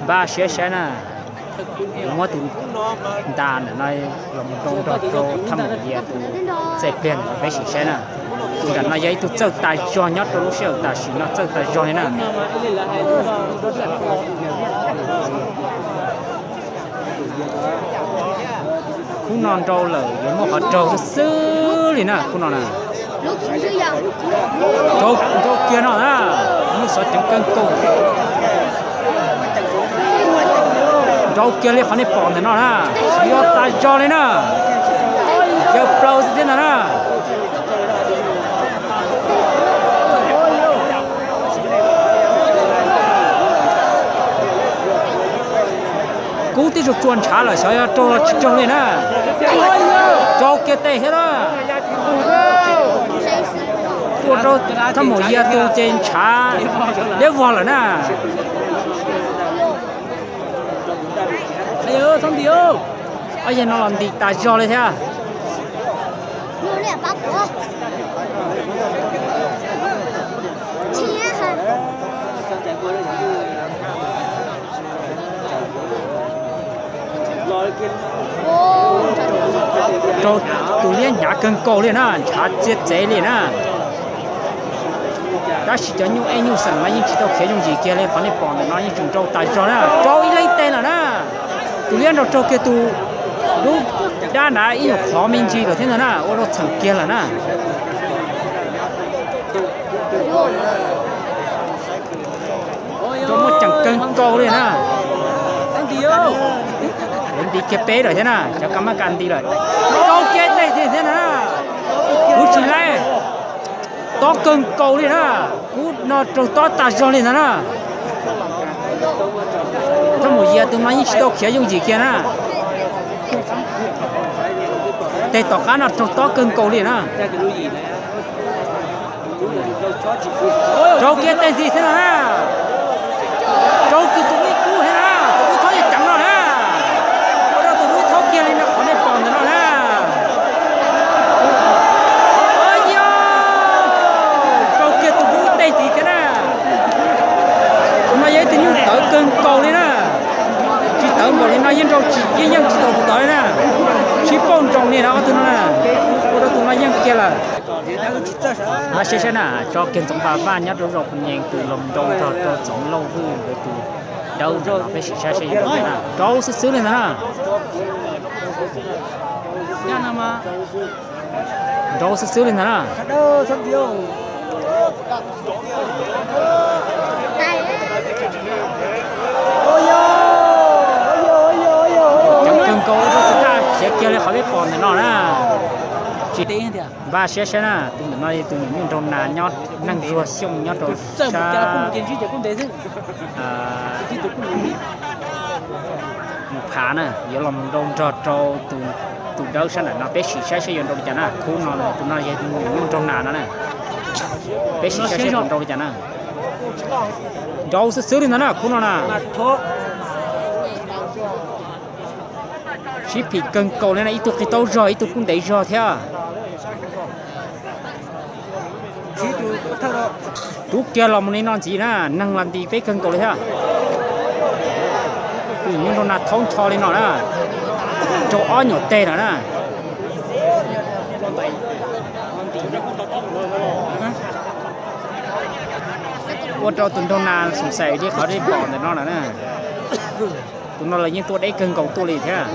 Npaj siab saib na, yuav muab tus ntas ntawm no los mus nrau nrog rau thaj maum yias tus txais pliag ntawm no peb sim saib na. Tus nram no yog ib tug txawj tas zog nyob rau lub sij hawm tam sim no, txawj tas zog li na. Khub no nrau lawm yuav muaj qhov raug xwb xwb li na, khub no na. Nrau kiag no na, nyuj xov ceev kawg nkaus. Nrau kiag li qhov nej pom ntawm no na, yog tas zog li na. Yawg plaws xwb thiab ntag na. Kub tib tsuas tsuas ntshav lawm xyov yog raug los tsis raug li na. Raug kiag tes thiab na. Ua rau thaj maum yias tus ces ntshav liab vog lawm na. Ob yawg no los ntim tas zog li thiab. Raug tus liab hnyav kawg nkaus li na, ntshav txiav txev li na. Tab sis cov nyuj ej nyuj xeem no yeej tsis tau khiav yooj yim kiag li, qhov nej pom ntawm no yeej tseem nrau tas zog na, raug ib leeg teg lawm na. Tus liab nrau raug kiag tus dub dab nrad ib nyuag qhov me ntsis lawm thiab ntag na, ua rau txheem kiag lawm na. Rau muaj ceem kawg nkaus li na. Lawv nti kiag peb lawm thiab na, cov kab mab kas nti lawm. Rau kiag tes thiab na. Kuv tsis laib, tob kawg nkaus li na. Kub no raug tob tas zog li ntag na. Thaj maum yias tus no yeej tsis tau khiav yooj yim kiag na. Tes tom qab no raug tob kawg nkaus li na. Raug kiag tes ntxiv thiab no na. Raug kiag tus dub kub thiab na, tus dub thaub yeej ceev no na. Ua rau tus dub thaub kiag li no qhov nej pom ntawm no na. Yog, raug kiag tus dub tes ntxiv thiab na. Tus no yog ib tug nyuj tawv kawg nkaus li na. Tsis tawv npaum li no yeej nrau tsis yeej yeej tsis tau tus tod li na. Sib pauj nroos li na ob tug no na. Ua rau tus no yeej kiag lawm. Npaj siab saib na, tso kiag Ntxoov Npas Vaj nyob rau zos Phu Nyees tus los nrau nrog rau Txoov Lauj Vwj tus dawb ntawm no peb sim saib saib yuav nrau li cas na. Nrau xwb xwb li ntag na. Nrau xwb xwb li ntag na. Ceev kawg nkaus rau tus daj khiav kiag li qhov peb pom ntawm no na. Npaj siab saib na, tus ntawm no yog tus nyuam nyuj nraug nas nyob neeg zuag xyooj nyob rau sab Mus Phav na, yuav los nrau nrog rau tus dawb sab nram no, peb sim saib saib yuav nrau li cas na. Khub no tus no yog tus nyuam nyuj nraug nas no na, peb sim saib saib yuav nrau li cas na. Nrau xwb xwb li ntag na khub no na. Sib phim kawg nkaus li na, ib tug qis taub zog ib tug kuj ntev zog thiab. Rub kiag los mus li no ntxiv na, neeg los nti peb kawg nkaus li thiab. Tus nyuam nyuj nraug nas thaub ncho li no na, rau ob nyuam teg no na. Ua rau tus nraug nas xoom xaim li qhov peb pom ntawm no lawm na. Tus no los yeej tuaj deb kawg nkaus tuaj li thiab.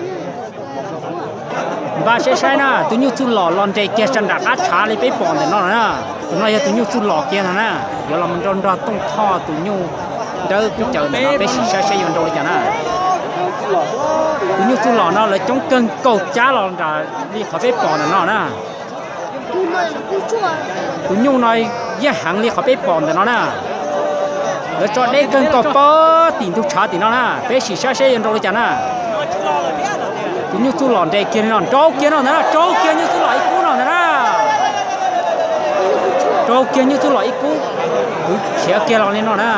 Npaj siab saib na, tus nyuj txuj lom los nres kiag sab nram qab tshav li peb pom ntawm no na. Tus no yog tus nyuj txuj lom kiag no na, yuav los nrau nrog Tooj Thoj tus nyuj dawb peb caws ntawm no, peb sim saib saib yuav nrau li cas na. Tus nyuj txuj lom no lawv coob kawg nkaus cab los nram li qhov peb pom ntawm no na. Tus nyuj no yeej heev li qhov peb pom ntawm no na. Lawv tso deb kawg nkaus pab tim ntug tshav tim no na, peb sim saib saib yuav nrau li cas na. Tus nyuj txuj lom nres kiag li no, nrau kiag no ntag na, rau kiag nyuj txuj lom ib kub no ntag na. Rau kiag nyuj txuj lom ib kub, kuv khiav kiag los li no na.